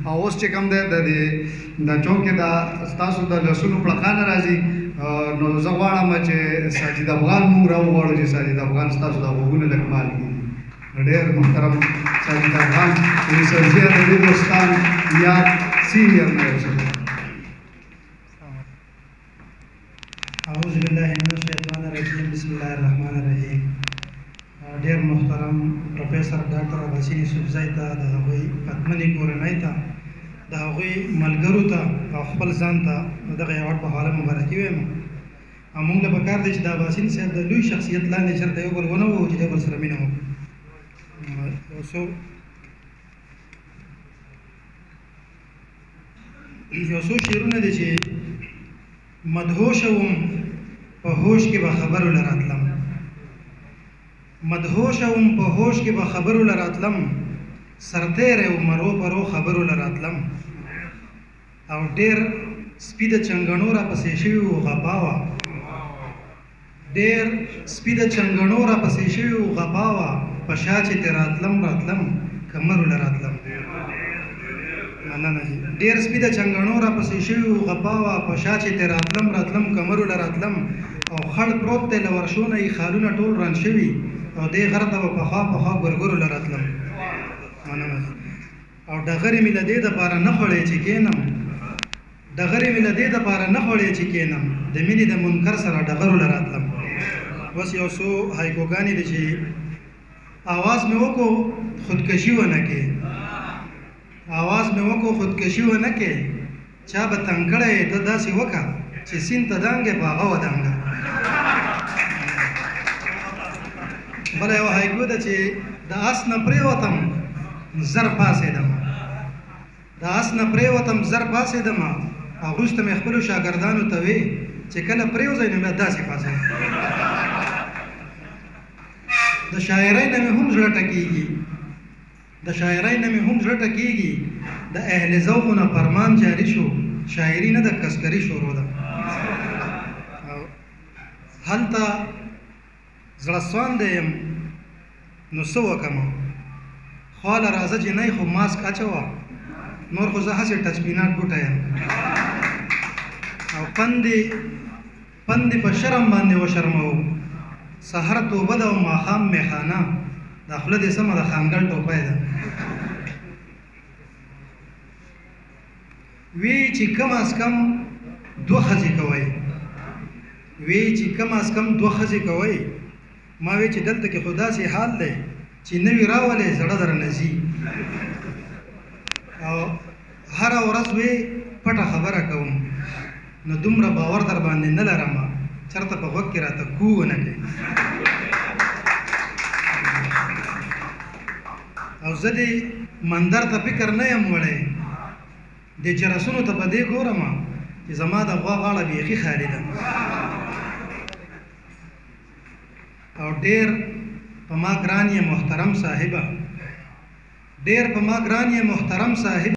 او اوس چې کوم دی د دې د چونکې دا ستاسو د لاسونو پړقا نه راځي، نو زه غواړم چې ساجد افغان موږ راوغواړو چې ساجد افغان ستاسو د غوږونه لږ مال کړي. ډېر محترم ساجد افغان، یوسفزي ادبي دوستان یا سینیئر نایب صدر. اعوذ بالله من الشیطان الرجیم، بسم الله الرحمن الرحیم. ډېر محترم پروفیسر ډاکټر اباسین یوسفزی ته، د هغوی پتمنې کورنۍ ته، د هغوی ملګرو ته او خپل ځان ته دغه ایوارډ په حواله مبارکي وایم. او موږ له پکار دی چې د اباسین صاحب د لوی شخصیت لاندې چېرته یو بل ونه وو چې یو بل سره مینه وکړو. یو څو شعرونه دي چې مدهوشه وم په هوش کې به خبرو له راتلم، مدهوشه وم په هوش کې به خبرو له راتلم، سرتېری وم مرو پرو خبرو له راتلم. او ډېر سپي د چنګڼو را پسې شوي وو غپا وه، ډېر سپي د چنګڼو را پسې شوي وو غپا وه، په شا چې ترې راتلم راتلم کمرو له راتلم. مننه جي. ډېر سپي د چنګڼو را پسې شوي وو غپا وه، په شا چې ترې راتلم راتلم کمرو له راتلم. او خړ پروت دی له ورشو نه یې خالونه ټول ران شوي، او دې غره ته به پخوا پخوا ګورګورو له راتلم. مننه جي. او ډغرې مې له دې دپاره نه خوړې چې کښېنم، ډغرې مې له دې دپاره نه خوړې چې کښېنم، د مینې د منکر سره ډغرو له راتلم. اوس یو څو هایکوګانې دي چې اواز مې وکړو خودکشي ونه کې، اواز مې وکړو خودکشي ونه کې، چا به تنګ کړی یې ته داسې وکړه چې سیند ته دانګې په هغه ودانګه. بله یوه هایکو ده چې د اس نه پرېوتم زر پاڅېدم، د اس نه پرېوتم زر پاڅېدم، او وروسته مې خپلو شاګردانو ته وی چې کله پرېوځئ نو بیا داسې پاڅېږئ. د شاعرۍ نه مې هم زړه ټکېږي، د شاعرۍ نه مې هم زړه ټکېږي، د اهل ذوقو نه فرمان جاري شو، شاعري نه د کسکري شروع ده. او هلته زړه سواندی یم نو څه وکړم، خواله راځه جینۍ خو ماسک اچوه، نور خو زه هسې ټچ پیناټ بوټی یم. او پندې په شرم باندې وشرموو، سحر توبه ده او ماښام میخانه، دا خوله دې سمه ده خانګل ټوپی ده. وی چې کم از کم دوه ښځې کوئ، وی چې کم از کم دوه ښځې کوئ، ما وی چې دلته کې خو داسې حال دی چې نوي راولې زړه درنه ځي. او هره ورځ وی پټه خبره کوم، نو دومره باور در باندې نه لرم چېرته په غوږ کې راته کو ونه کوي. او زه دې مندر ته فکر نه یم وړی، دې جرسونو ته په دې ګورم چې زما د غوا غاړه بیخي خالي ده. او ډېر په ما ګران یې محترم صاحبه، ډېر په ما ګران یې محترم صاحب.